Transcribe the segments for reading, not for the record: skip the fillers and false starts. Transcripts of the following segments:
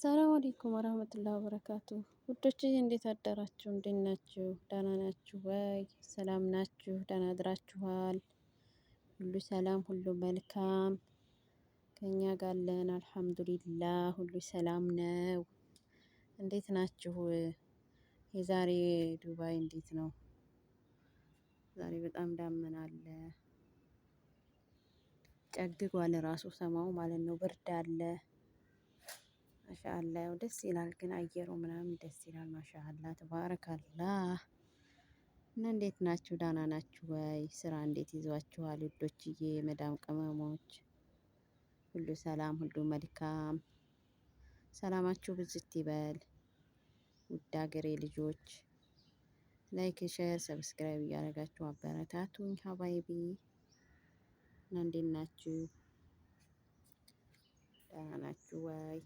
ሰላም አለይኩም ወራህመቱላሂ ወበረካቱ። ውዶችዬ እንዴት አደራችሁ? እንዴት ናችሁ? ደህና ናችሁ ወይ? ሰላም ናችሁ? ደህና አድራችኋል? ሁሉ ሰላም፣ ሁሉ መልካም ከኛ ጋር አለን። አልሐምዱሊላህ ሁሉ ሰላም ነው። እንዴት ናችሁ? የዛሬ ዱባይ እንዴት ነው? ዛሬ በጣም ዳመና አለ፣ ጨግጓል ራሱ ሰማው ማለት ነው። ብርድ አለ። ማሻአላ ያው ደስ ይላል፣ ግን አየሩ ምናምን ደስ ይላል። ማሻአላ ተባረካላህ። እና እንዴት ናችሁ? ዳና ናችሁ ወይ? ስራ እንዴት ይዟችኋል? ውዶችዬ፣ መዳም ቅመሞች ሁሉ ሰላም፣ ሁሉ መልካም። ሰላማችሁ ብዝት ይበል። ውድ ሀገሬ ልጆች like፣ share፣ subscribe እያደረጋችሁ አበረታቱኝ حبايبي። እና እንዴት ናችሁ? ደህና ናችሁ ወይ?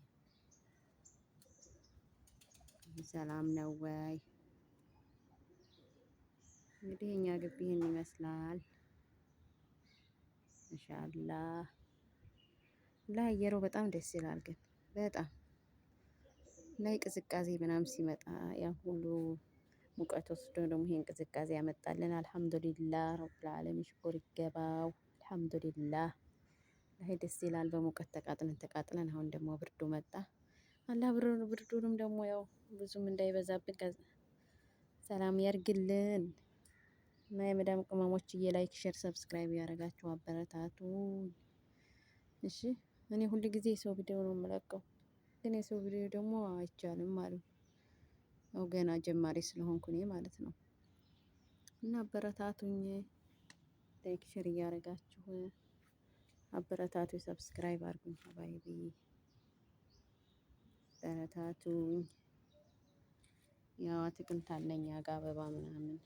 ሰላም ነው ወይ? እንግዲህ የኛ ግቢ ይህን ይመስላል። ማሻአላህ ለአየሩ በጣም ደስ ይላል። ግን በጣም ላይ ቅዝቃዜ ምናምን ሲመጣ ያ ሁሉ ሙቀት ወስዶ ደግሞ ይሄን ቅዝቃዜ ያመጣልን። አልሐምዱሊላህ ረብል ዓለሚን ሽኩር ይገባው። አልሐምዱሊላህ ላይ ደስ ይላል። በሙቀት ተቃጥለን ተቃጥለን አሁን ደግሞ ብርዱ መጣ። አላህ ብርዱንም ደግሞ ያው ብዙም እንዳይበዛብን ሰላም ያርግልን እና የመዳም ቅመሞች like፣ share፣ subscribe ያደረጋችሁ አበረታቱ። እሺ እኔ ሁል ጊዜ የሰው ቪዲዮ ነው የምለቀው፣ ግን የሰው ቪዲዮ ደግሞ አይቻልም አሉ። ያው ገና ጀማሪ ስለሆንኩ እኔ ማለት ነው። እና አበረታቱኝ፣ like share እያደረጋችሁ አበረታቱ፣ subscribe አድርጉኝ حبايبي አበረታቱኝ። ያው አትክልት አለ እኛ ጋ አበባ ምናምን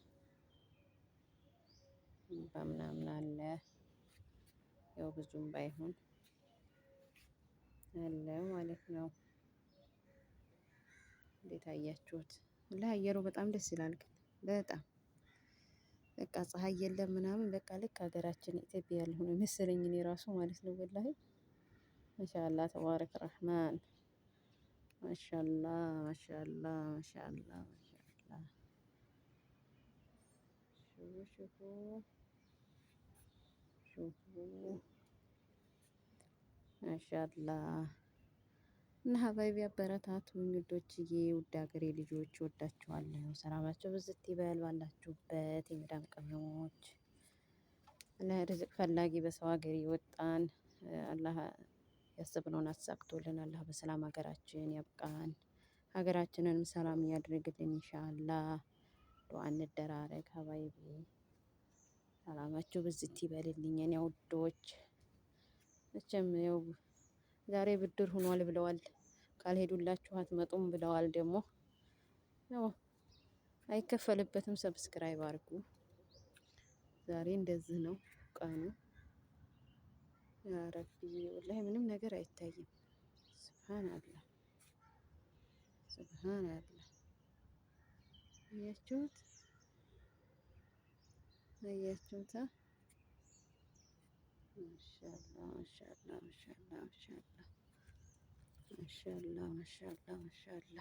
አበባ ምናምን አለ። ያው ብዙም ባይሆን አለ ማለት ነው። እንዴት አያችሁት? ወላሂ አየሩ በጣም ደስ ይላል። ግን በጣም በቃ ፀሐይ የለም ምናምን በቃ ልክ ሀገራችን ኢትዮጵያ ያለ መሰለኝ እኔ ራሱ ማለት ነው። ወላሂ ማሻአላህ ተባረክ ረህማን ማሻአላህ ማሻአላህ ማሻአላህ ማሻአላህ ሹፉ ሹፉ ማሻአላህ እና حبايبي አበረታቱኝ ውዶችዬ፣ ውድ ሀገሬ ልጆች ወዳችኋለሁ። ሰላማችሁ ብዝት ይበል ባላችሁበት። የመዳም ቅመሞች እና ርዝቅ ፈላጊ በሰው ሀገር ይወጣን አላህ ያሰብነውን አሳክቶልን አላህ በሰላም ሀገራችን ያብቃን። ሀገራችንንም ሰላም ያድርግልን ኢንሻአላህ። ዱአ እንደራረግ حبايبي። ሰላማችሁ ብዝት ይበልልኝ የኔ ውዶች። መቼም ያው ዛሬ ብድር ሆኗል ብለዋል። ካልሄዱላችሁ አትመጡም ብለዋል። ደግሞ ያው አይከፈልበትም። subscribe አድርጉ። ዛሬ እንደዚህ ነው ቀኑ። يا ربي والله ምንም ነገር አይታይም። سبحان الله سبحان الله። አያችሁት አያችሁት? ማሻአላ ማሻአላ ማሻአላ ማሻአላ ማሻአላ ማሻአላ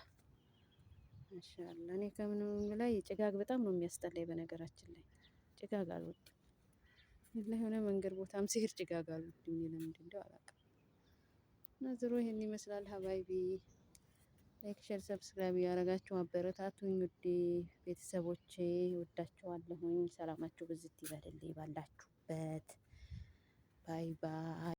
ማሻአላ። እኔ ከምንም በላይ ጭጋግ በጣም ነው የሚያስጠላኝ። በነገራችን ላይ ጭጋግ አልወድም። የሆነ መንገድ ቦታም ሲሄድ ጭጋግ አልወድም። ለምንድን እንደው አላውቅም። እና ዞሮ ይሄን ይመስላል حبايبي። like፣ share፣ subscribe እያደረጋችሁ አበረታቱኝ ውዴ ቤተሰቦቼ፣ ወዳችኋለሁኝ። ሰላማችሁ ብዝት ይበልልኝ ባላችሁበት። bye bye።